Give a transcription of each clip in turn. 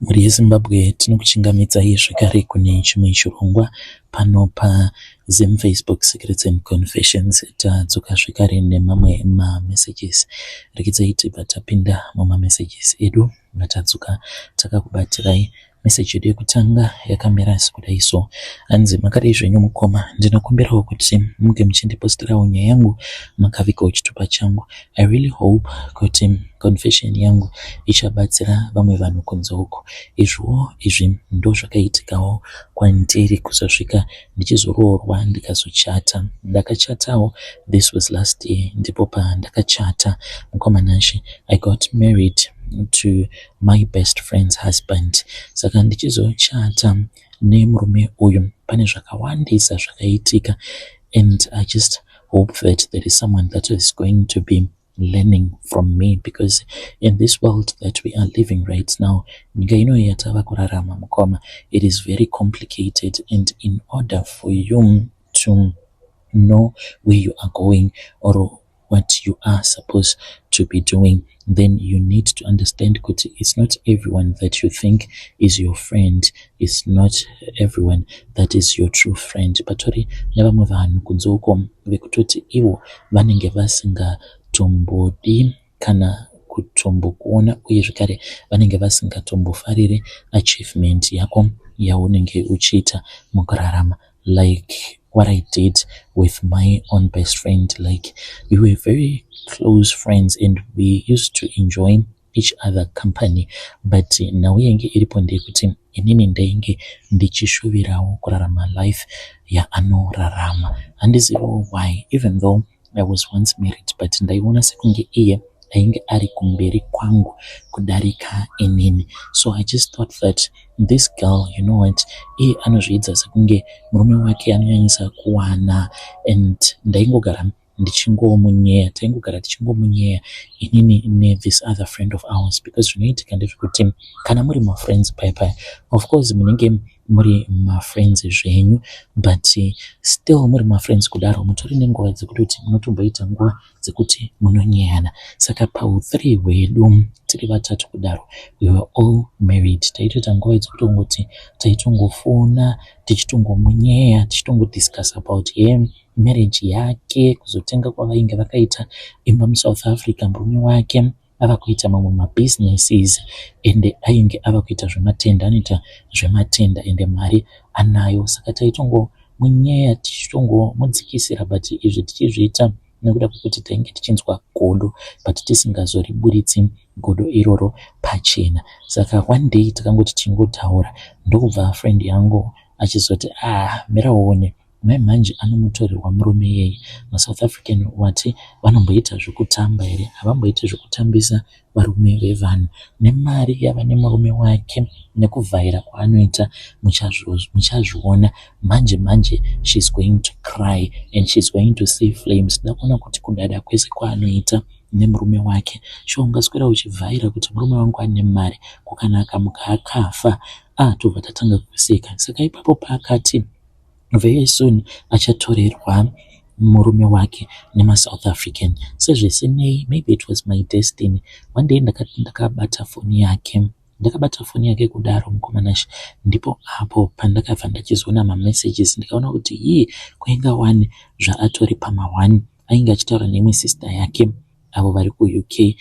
Mhuri yeZimbabwe, tinokuchingamidzai zvekare kune chimwe chirongwa pano paZim Facebook Secrets and Confessions. Tadzoka zvekare nemamwe mamessages. Regedzai tibva tapinda mumamessages edu matadzoka takakubatirai. Message yedu yekutanga yakamira sekudai so. Hanzi, "Makadii zvenyu mukoma? Ndinokumbirawo kuti munge muchindipostirawo nyaya yangu makavigawo chitupa changu. I really hope kuti confession yangu ichabatsira vamwe vanhu kunze uko. Izviwo izvi ndo zvakaitikawo kwandiri kuzosvika ndichizoroorwa ndikazochata. Ndakachatawo, this was last year, ndipo pandakachata. Mukoma Nashe, I got married to my best friend's husband. Saka ndichizochata nemurume uyu, pane zvakawandisa zvakaitika, and I just hope that there is someone that is going to be learning from me, because in this world that we are living right now, nyika ino yatava kurarama, mukoma, it is very complicated, and in order for you to know where you are going or what you are supposed to be doing, then you need to understand kuti it's not everyone that you think is your friend, it's not everyone that is your true friend. Patori nevamwe vanhu kunze uko vekutoti ivo vanenge vasingatombodi kana kutombokuona, uye zvekare vanenge vasingatombofariri achievement yako yaunenge uchiita mukurarama, like what I did with my own best friend. Like, we were very close friends and we used to enjoy each other company, but nhau yainge iripo ndeyekuti inini ndainge ndichishuvirawo kurarama life yaanorarama. Handiziviwo why, even though I was once married, but ndaiona sekunge iye ainge ari kumberi kwangu kudarika inini. So I just thought that this girl, you know what, iye anozviedza sekunge murume wake anonyanyisa kuwana, and ndaingogara ndichingomunyeya, taingogara tichingomunyeya inini nethis other friend of ours, because zvinoitika ndezvekuti kana muri mafriends paya paya, of course munenge muri mafriends zvenyu, but still muri mafriends kudaro, mutori nenguva dzekutoti munotomboita nguva dzekuti munonyeyana. Saka pau3 hwedu tiri vatatu kudaro, we were all married, taitoita nguva dzekutongoti taitongofona tichitongomunyeya, tichitongodiscuss about her marriage yake, kuzotenga kwavainge vakaita imba muSouth Africa, murume wake ava kuita mamwe mabusinesses, ende ainge ava kuita zvematenda, anoita zvematenda, ende mari anayo. Saka taitongomunyeya tichitongomudzikisira, but izvi tichizviita nekuda kwekuti tainge tichinzwa godo, but tisingazoriburitsi godo iroro pachena. Saka one day takangoti tichingotaura, ndokubva friend yangu achizoti, "Ah, mira uone, mai manje anomutorerwa murume iyeye. MaSouth African wati vanomboita zvekutamba here? Havamboiti zvekutambisa varume vevanhu. Nemari yava nemurume wake nekuvhaira kwaanoita, muchazviona manje manje. She's going to cry and she's going to see flames. Ndoda kuona kuti kudada kwese kwaanoita nemurume wake, sure ungaswera uchivhaira kuti murume wangu ane mari, kana akamuka akafa?" Ah, tobva tatanga kuseka. Saka ipapo paakati very soon achatorerwa murume wake nemaSouth African, sezvisinei, maybe it was my destiny. One day ndakati ndakabata foni yake, ndakabata foni yake kudaro, mukoma Nashe, ndipo apo pandakabva ndachizoona mamessages, ndikaona kuti ii kwainga one zvaatori pama1. Ainge achitaura neimwe sister yake avo vari kuUK,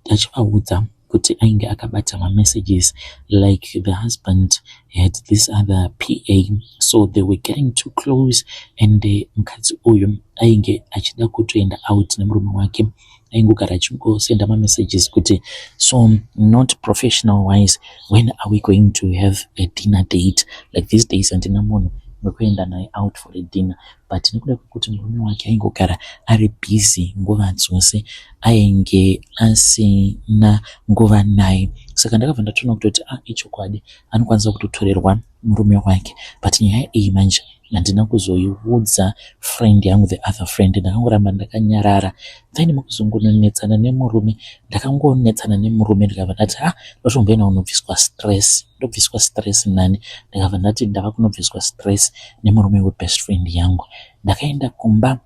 achivaudza kuti ainge akabata mamessages, like the husband had this other PA, so they were getting too close, and mukadzi uyu ainge achida kutoenda out nemurume wake. Aingogara achingosenda mamessages kuti, "So, not professional wise, when are we going to have a dinner date? Like, these days handina munhu wekuenda naye out for a dinner." But nekuda kwekuti murume wake aingogara ari busy nguva dzose, ainge asina nguva naye. Saka ndakabva ndatoona kutoti, ah, ichokwadi, anokwanisa kutotorerwa murume wake. But nyaya iyi manje handina kuzoiudza friend yangu, the other friend. Ndakangoramba ndakanyarara. Then mukuzongonetsana nemurume, ndakangonetsana nemurume, ndikabva ndati, "Ah, ndotomboenda kunobviswa stress. Ndobviswa stress nani?" Ndikabva ndati ndava kunobviswa stress nemurume webest friend yangu. Ndakaenda kumba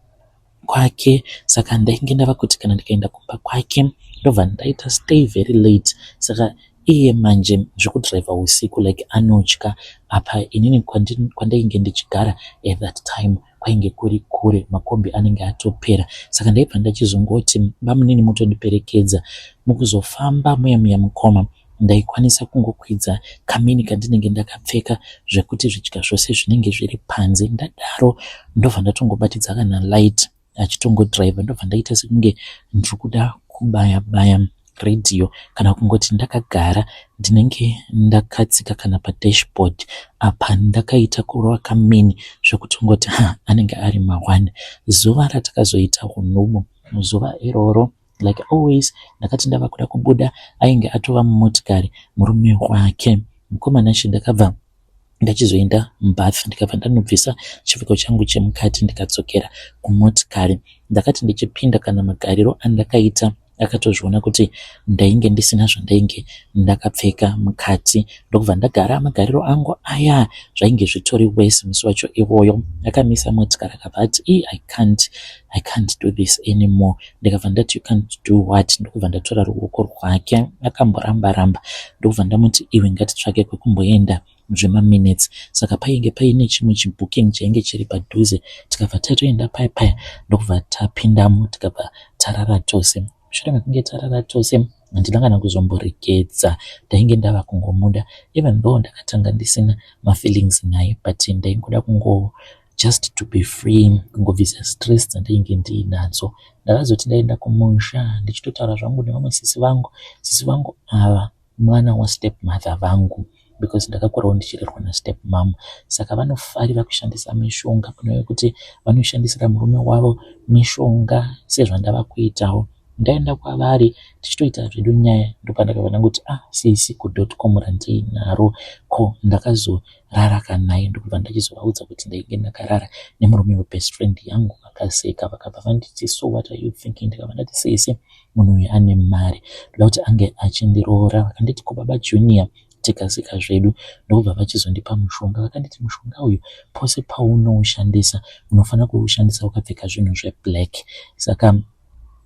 kwake. Saka ndainge ndava kuti kana ndikaenda kumba kwake, ndobva ndaita stay very late. Saka Iye manje zvekudhiraivha usiku like anotya. Apa inini kwandainge ndichigara at that time kwainge kuri kure, makombi anenge atopera. Saka ndaibva ndachizongoti bamunini mutondiperekedza. Mukuzofamba muya muya mukoma ndaikwanisa kungokwidza kamini kandinenge ndakapfeka zvekuti zvidya zvose zvinenge zviri panze. Ndadaro ndobva ndatongobatidza kana light achitongodhiraivha ndobva ndaita sekunge ndiri kuda kubaya baya redhiyo kana kungoti ndakagara ndinenge ndakatsika kana padashboard apa ndakaita kurova kamini zvekutongoti ha anenge ari ma1. Zuva ratakazoita hunhubu zuva iroro like always ndakati ndava kuda kubuda ainge atova mumotikari murume wake. Mukoma Nashe ndakabva ndachizoenda mubath ndikabva ndanobvisa chipfeko changu chemukati ndikadzokera kumotikari. Ndakati ndichipinda kana magariro andakaita akatozviona kuti ndainge ndisina zvandainge ndakapfeka mukati ndokubva ndagara magariro angu aya zvainge zvitori worse musi wacho iwoyo. Akamisa motikari akabva ati ii I can't do this anymore. Ndikabva ndati you can't do what? Ndokubva ndatora ruoko rwake akamboramba ramba ndokubva ndamuti iwe ngatitsvake kwekumboenda zvemaminitsi. Saka painge paine chimwe chibooking chainge chiri padhuze tikabva tatoenda paya paya ndokubva tapindamo tikabva tarara tose. Mushure mekunge tarara tose handina kana kuzomboregedza ndainge ndava kungomuda even though ndakatanga ndisina mafeelings naye but ndaingoda kungo just to be free kungobvisa stress dzandainge ndiinadzo. Ndakazoti ndaenda kumusha ndichitotaura zvangu nevamwe sisi vangu. Sisi vangu ava mwana wastep mother vangu because ndakakurawo ndichirerwa nastep mom. Saka vanofarira kushandisa mishonga kunove kuti vanoshandisira murume wavo mishonga sezvandava kuitawo. Ndaenda kwavari tichitoita zvedu nyaya ndopandakabva ndangoti ah sisi kudotcom randinaro ko ndakazorara kanaye ndokubva ndachizovaudza kuti ndainge ndakarara nemurume webest friend yangu. Vakaseka vakabva vanditi so what are you thinking? Ndikabva ndati sisi munhu uyu ane mari ndoda kuti ange achindiroora. Vakanditi ko baba Junior tikaseka zvedu ndokubva vachizondipa mushonga. Vakanditi mushonga uyu pose paunoushandisa unofanira kuushandisa wakapfeka zvinhu zveblack. Saka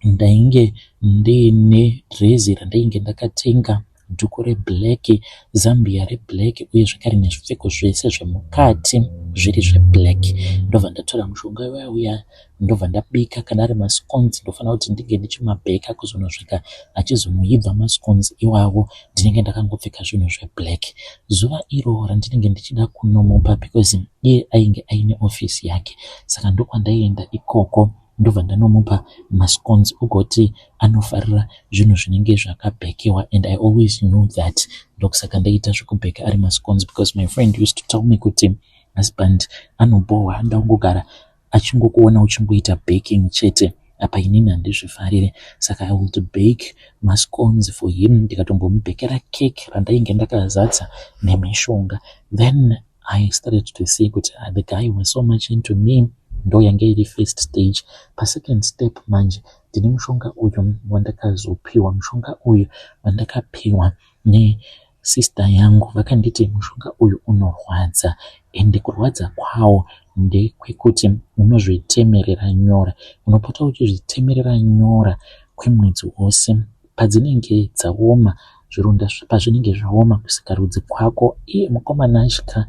ndainge ndiine dhirezi randainge ndakatenga dhuku reblack, zambia reblack uye zvakare nezvipfeko zvese zvemukati zviri zveblack. Ndobva ndatora mushonga uya uya ndobva ndabika kana ari mascones ndofanira kuti ndinge ndichimabheka kuzonosvika achizonoibva mascones iwawo ndinenge ndakangopfeka zvinhu zveblack. Zuva iro randinenge ndichida kunomupa because iye ainge aine ofisi yake saka ndokwandaienda ikoko ndobva ndanomupa mascones ugoti anofarira zvinhu zvinenge zvakabhekewa and I always knew that ndokusaka ndaiita zvekubheka ari mascones because my friend used to tell me kuti husband anobhohwa anoda kungogara achingokuona uchingoita baking chete apa inini handizvifarire saka I would bake mascones for him ndikatombomubhekera cake randainge ndakazadza nemishonga. Then I started to see kuti the guy was so much into me ndo yange iri first stage. Pasecond step manje ndine mushonga uyu wandakazopiwa. Mushonga uyu wandakapiwa nesister yangu vakanditi mushonga uyu unorwadza ende kurwadza kwawo ndekwekuti unozvitemerera nyora. Unopota uchizvitemerera nyora kwemwedzi wose padzinenge dzaoma zvironda pazvinenge zvaoma kusikarudzi kwako. Iye mukomana atya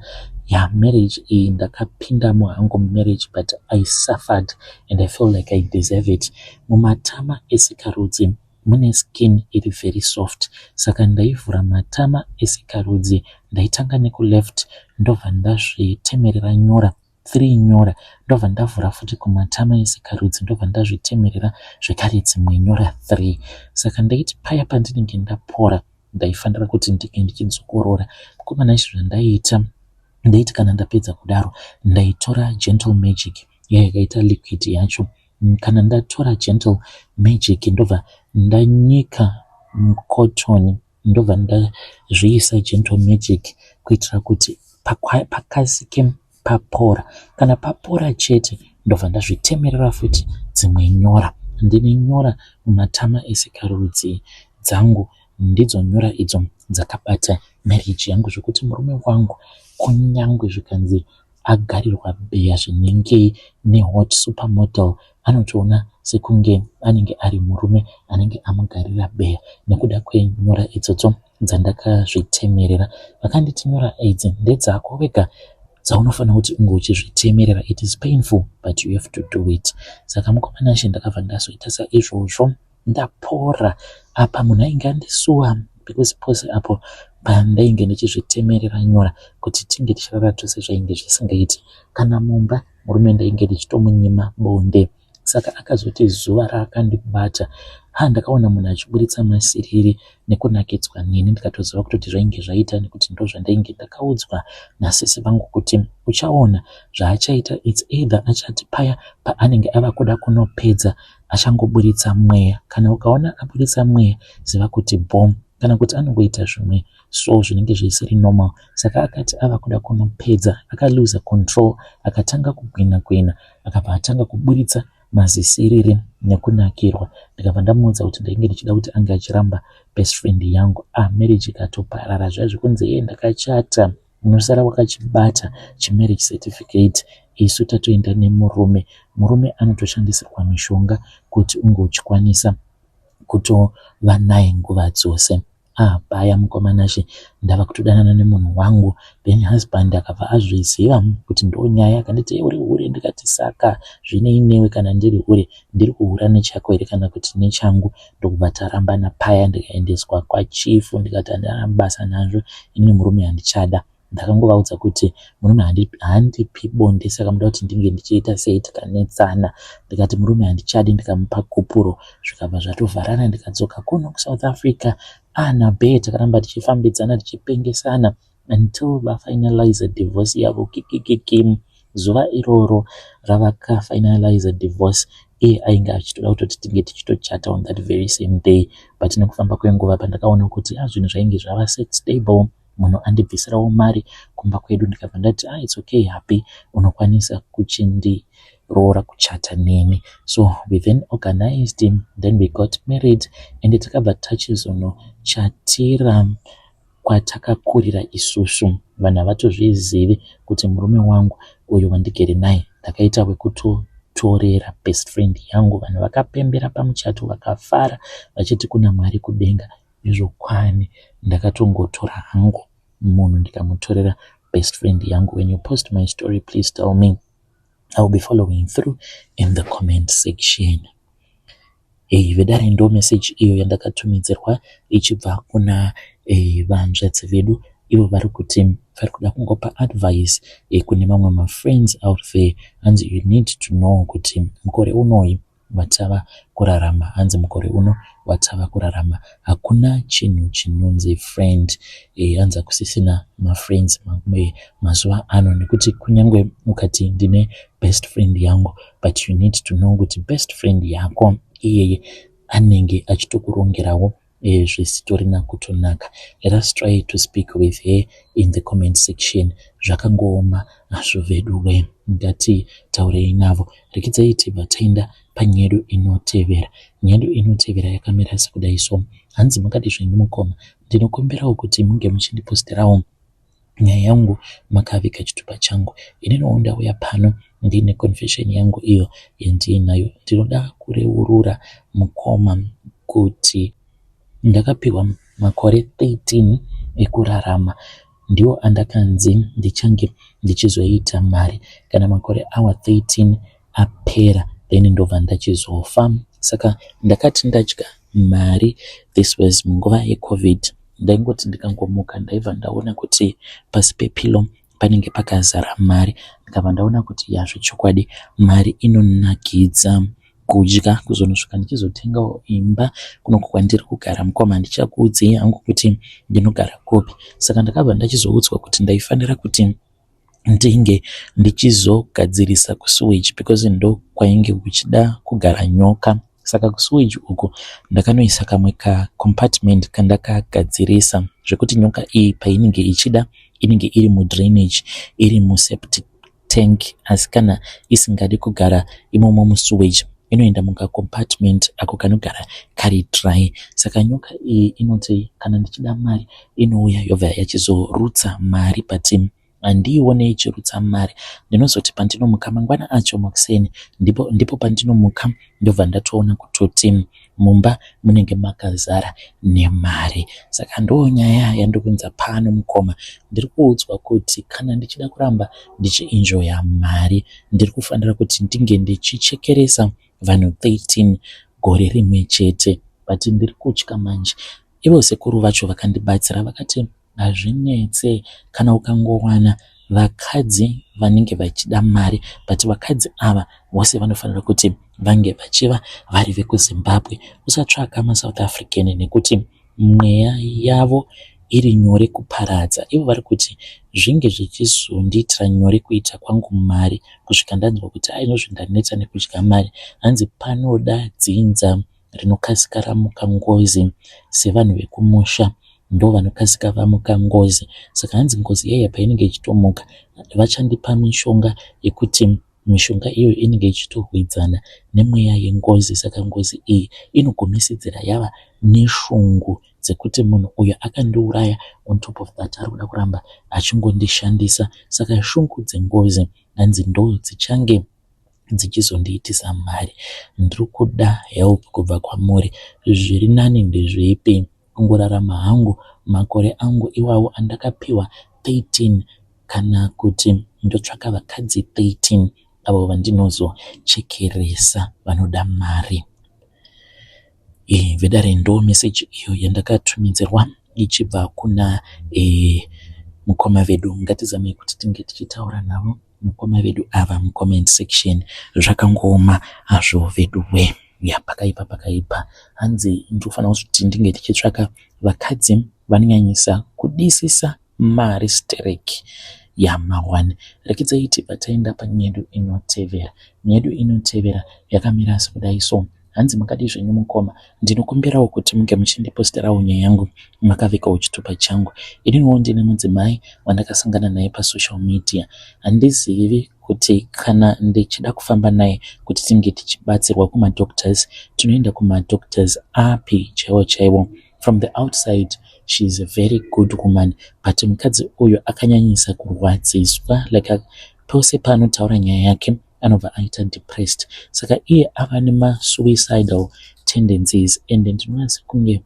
ya marriage iyi ndakapindamo hangu mumarriage but I suffered and I feel like I deserve it. Mumatama esikarudzi mune skin iri very soft saka ndaivhura matama esikarudzi ndaitanga nekuleft ndobva ndazvitemerera nyora 3 nyora ndobva ndavhura futi kumatama esikarudzi ndobva ndazvitemerera zvekare dzimwe nyora 3. Saka ndaiti paya pandinenge ndapora ndaifanira kuti ndinge ndichidzokorora. Mukomana izvi zvandaiita ndaiti kana ndapedza kudaro ndaitora Gentle Magic iya yakaita liquid yacho. Kana ndatora Gentle Magic ndobva ndanyika mukotoni ndobva ndazviisa Gentle Magic kuitira kuti pakasike papora. Kana papora chete ndobva ndazvitemerera futi dzimwe nyora. Ndine nyora mumatama esikarudzi dzangu ndidzo nyora idzo dzakabata marriage yangu zvekuti murume wangu kunyangwe zvikanzi agarirwa beya zvinengei nehot supermodel anotoona sekunge anenge ari murume anenge amugarira beya nekuda kwenyora idzodzo. Dzandakazvitemerera. Vakanditi nyora idzi ndedzako wega dzaunofanira kuti unge uchizvitemerera. It is painful but you have to do it. Saka mukoma Nashe ndakabva ndazoita saizvozvo ndapora. Apa munhu ainge andisuwa because pose apo pandainge ndichizvitemerera nyora kuti tinge tichirara tose zvainge zvisingaiti. Kana mumba murume ndainge ndichitomunyima bonde. Saka akazoti zuva raakandibata haa ndakaona munhu achiburitsa masiriri nekunakidzwa neni ndikatoziva kutoti zvainge zvaita nekuti ndozvandainge ndakaudzwa nasisi vangu kuti uchaona zvaachaita its either achati paya paanenge ava kuda kunopedza achangoburitsa mweya kana ukaona aburitsa mweya ziva kuti bom kana kuti anongoita zvimwe so zvinenge zvisiri normal saka akati ava kuda kunopedza akaluza control akatanga kugwina gwina akabva atanga kuburitsa mazisiriri nekunakirwa ndikabva ndamuudza kuti ndainge ndichida kuti ange achiramba best friend yangu. Ah marriage ikatoparara zviya zvekunzi hee ndakachata unosara wakachibata chimarriage certificate isu tatoenda nemurume. Murume anotoshandisirwa mishonga kuti unge uchikwanisa kutova naye nguva dzose. Ah paya mukoma Nashe ndava kutodanana nemunhu wangu then husband akabva azviziva kuti ndonyaya akanditi hey, uri hure ndikati saka zvinei newe kana ndiri hure ndiri kuhura nechako here kana kuti nechangu ndokubva tarambana paya ndikaendeswa kwachief ndikati handina basa nazvo inini murume handichada Ndakangovaudza kuti murume haandipi bonde saka munoda kuti ndinge ndichiita sei tikanetsana. Ndikati murume handichadi ndikamupa gupuro zvikabva zvatovharana ndikadzoka kuno kuSouth Africa. Ah naBee takaramba tichifambidzana tichipengesana until vafinalizer divorce yavo kikikiki. Zuva iroro ravakafinalizer divorce iye ainge achitoda kutoti tinge tichitochata on that very same day but nekufamba kwenguva pandakaona kuti ah zvinhu zvainge zvava stable munhu andibvisirawo mari kumba kwedu ndikabva ndati ah it's okay happy unokwanisa kuchindiroora kuchata neni so we then organized him then we got married and takabva tachizonochatira kwatakakurira isusu vanhu havatozvizivi kuti murume wangu uyu wandigere naye ndakaita wekutotorera best friend yangu vanhu vakapembera pamuchato vakafara vachiti kuna Mwari kudenga Izvo kwani ndakatongotora hangu munhu ndikamutorera best friend yangu. When you post my story please tell me. I will be following through in the comment section. Hey, vedare ndo message iyo yandakatumidzirwa ichibva kuna eh, vanzvadzi vedu ivo vari kuti vari kuda kungopa advice eh, kune mamwe mafriends out there hanzi you need to know kuti mukore unoyi watava kurarama hanzi mukore uno watava kurarama hakuna chinhu chinonzi friend eh, hanzi hakusisina mafriends mazuva ano nekuti kunyange ukati ndine best friend yangu but you need to know kuti best friend yako iyeye anenge achitokurongerawo zvisitorina kutonaka. Let us try to speak with her in the comment section. Zvakangooma hazvo veduwe. Ngatitaurei navo. Rekidzai tibva taenda panyedu inotevera. Nyedu inotevera yakamira sekudai so. Hanzi makadi zvenyu mukoma. Ndinokumbirawo kuti munge muchindiposterawo nyaya yangu makaviga chitupa changu. Ininiwo ndauya pano ndiine confession yangu iyo yandiinayo. Ndinoda kureurura mukoma kuti ndakapihwa makore 13 ekurarama ndiwo andakanzi ndichange ndichizoita mari kana makore awa 13 apera then ndobva ndachizofa. Saka ndakati ndadya mari this was munguva yecovid ndaingoti ndikangomuka ndaibva ndaona kuti pasi pepillow panenge pakazara mari ndikabva ndaona kuti ya zvechokwadi mari inonakidza kudya kuzonosvika ndichizotengawo imba kunoku kwandiri kugara mukoma handichakuudzei hangu kuti ndinogara kupi saka ndakabva ndachizoudzwa kuti ndaifanira kuti ndinge ndichizogadzirisa kusewage because ndokwainge kuchida kugara nyoka saka kusewage uku ndakanoisa kamwe kacompartment kandakagadzirisa zvekuti nyoka iyi painenge ichida inenge iri mudrainage iri museptic tank asi kana isingadi kugara imomo musewage inoenda mukacompartment ako kanogara kari dry saka nyoka iyi inoti kana ndichida mari inouya yobva yachizorutsa mari but handiione ichirutsa mari ndinozoti pandinomuka mangwana acho makuseni ndipo, ndipo pandinomuka ndobva ndatoona kutoti Mumba munenge makazara nemari. Saka ndonyaya yandiri pano mukoma. Ndiri kuudzwa kuti kana ndichida kuramba ndichienjoya mari, ndiri kufanira kuti ndinge ndichichekeresa vanhu 13 gore rimwe chete. But ndiri kutya manje. Ivo sekuru vacho vakandibatsira vakati hazvinetse kana ukangowana vakadzi vanenge vachida mari, but vakadzi ava vose vanofanira kuti vange vachiva vari vekuZimbabwe. Usatsvaka maSouth African nekuti mweya yavo iri nyore kuparadza. Ivo vari kuti zvinge zvichizondiitira nyore kuita kwangu mari kusvika ndanzwa kuti ainozvi ndanetsa nekudya mari. Hanzi panoda dzinza rinokasika ramuka ngozi sevanhu vekumusha ndovanokasika vamuka ngozi. Saka hanzi ngozi iyaiya painenge ichitomuka vachandipa mishonga yekuti mishonga iyoyo inenge ichitorwidzana nemweya yengozi. Saka ngozi iyi inogumisidzira yava neshungu dzekuti munhu uyu akandiuraya, on top of that ari kuda kuramba achingondishandisa. Saka shungu dzengozi hanzi ndo dzichange dzichizondiitisa mari. Ndiri kuda help kubva kwamuri. Zviri nani ndezvipi? Kungorarama hangu makore angu iwawo andakapiwa 13 kana kuti ndotsvaka vakadzi 13 avo vandinozochekeresa vanoda mari? Vedare, ndo meseji iyo yandakatumidzirwa ichibva kuna mukoma vedu. Ngatizamei kuti tinge tichitaura navo mukoma vedu ava mucomment section. Zvakangooma hazvo veduwe. Ya, pakaipa, pakaipa. Hanzi ndinofanira kuti ndinge ndichitsvaka vakadzi vanonyanyisa kudisisa mari stereki yama1. Rekidzai tibva taenda panyedu inotevera. Nyedu inotevera yakamira sekudai so. Hanzi makadii zvenyu mukoma? Ndinokumbirawo kuti munge muchindiposterawo nyaya yangu makavigawo chitupa changu. Ininiwo ndine mudzimai wandakasangana naye pasocial media. Handizivi kuti kana ndichida kufamba naye kuti tinge tichibatsirwa kumadoctors, tinoenda kumadoctors api chaiwo chaiwo. From the outside she is a very good woman, but mukadzi uyu akanyanyisa kurwadziswa, like pose paanotaura nyaya yake anobva aita depressed. Saka iye ava nemasuicidal tendencies and ndinoona sekunge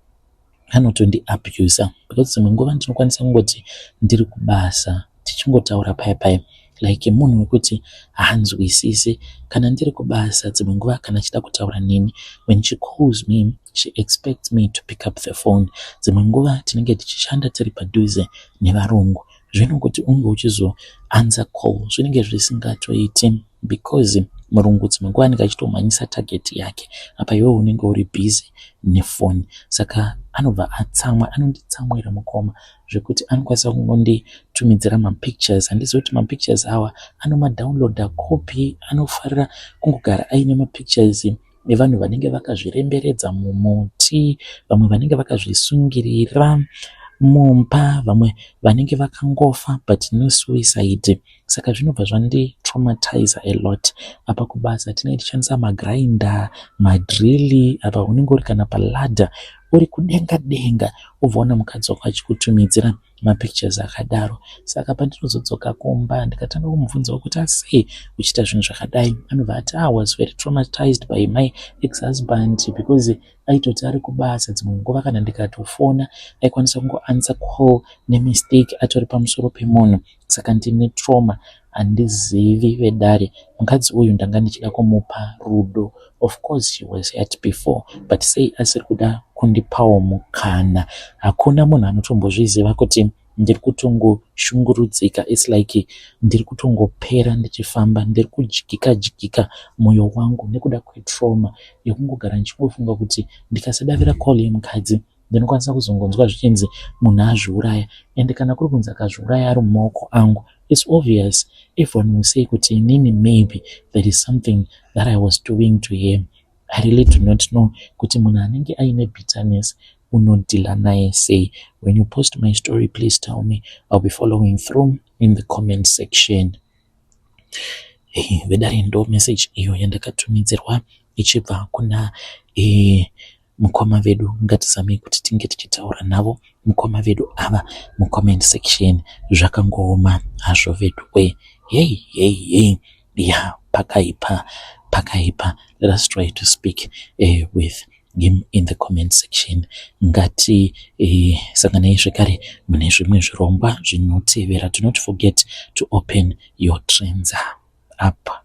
anotondiabusa because dzimwe nguva ndinokwanisa kungoti ndiri kubasa, tichingotaura paya paya, like munhu wekuti haanzwisisi kana ndiri kubasa. Dzimwe nguva kana achida kutaura neni, when she calls me, she expects me to pick up the phone. Dzimwe nguva tinenge tichishanda tiri padhuze nevarungu, zvino kuti unge uchizoanswer call zvinenge zvisingatoiti because murungu dzimwe nguva anenge achitomhanyisa target yake, apa iwewe unenge uri busy nefoni. Saka anobva atsamwa, anonditsamwira mukoma, zvekuti anokwanisa kungonditumidzira mapictures. Handizivi kuti mapictures awa anomadownloada copy. Anofarira kungogara aine mapictures evanhu vanenge vakazviremberedza mumuti, vamwe vanenge vakazvisungirira mumba, vamwe vanenge vakangofa but no suicide. Saka zvinobva zvanditraumatiza a lot. Apa kubasa tinenge tichishandisa magrinder, madrill, apa unenge uri kana paladder, uri kudenga denga, wobva waona mukadzi wako achikutumidzira mapictures akadaro. Saka pandinozodzoka kumba ndikatanga kumubvunzawo kuti asei uchiita zvinhu zvakadai, anobva ati, "I was very traumatized by my ex husband because aitoti ari kubasa, dzimwe nguva kana ndikatofona aikwanisa kungoanswer call nemistake atori pamusoro pemunhu, saka ndine trauma." Handizivi vedare, mukadzi uyu ndanga ndichida kumupa rudo. Of course she was hurt before, but sei asiri kuda kundipawo mukana? Hakuna munhu anotombozviziva kuti ndiri kutongoshungurudzika. Its like ndiri kutongopera ndichifamba, ndiri kudyika dyika mwoyo wangu nekuda kwetrauma yekungogara ndichingofunga kuti ndikasadavira call yemukadzi ndinokwanisa kuzongonzwa zvichinzi munhu azviuraya. And kana kuri kunzi akazviuraya ari mumaoko angu, it's obvious everyone will say kuti inini maybe there is something that I was doing to him. I really do not know kuti munhu anenge aine bitterness unodeala naye sei. When you post my story, please tell me. I'll be following through in the comment section. Hey, vedare, ndo message iyo yandakatumidzirwa ichibva kuna mukoma vedu. Ngatizamei kuti tinge tichitaura navo mukoma vedu ava mucomment section. Zvakangooma hazvo vedu. Hei hei hei, ya, pakaipa, pakaipa. Let us try to speak with him in the comment section. Ngati sanganai zvekare mune zvimwe zvirongwa zvinotevera. Do not forget to open your trends up.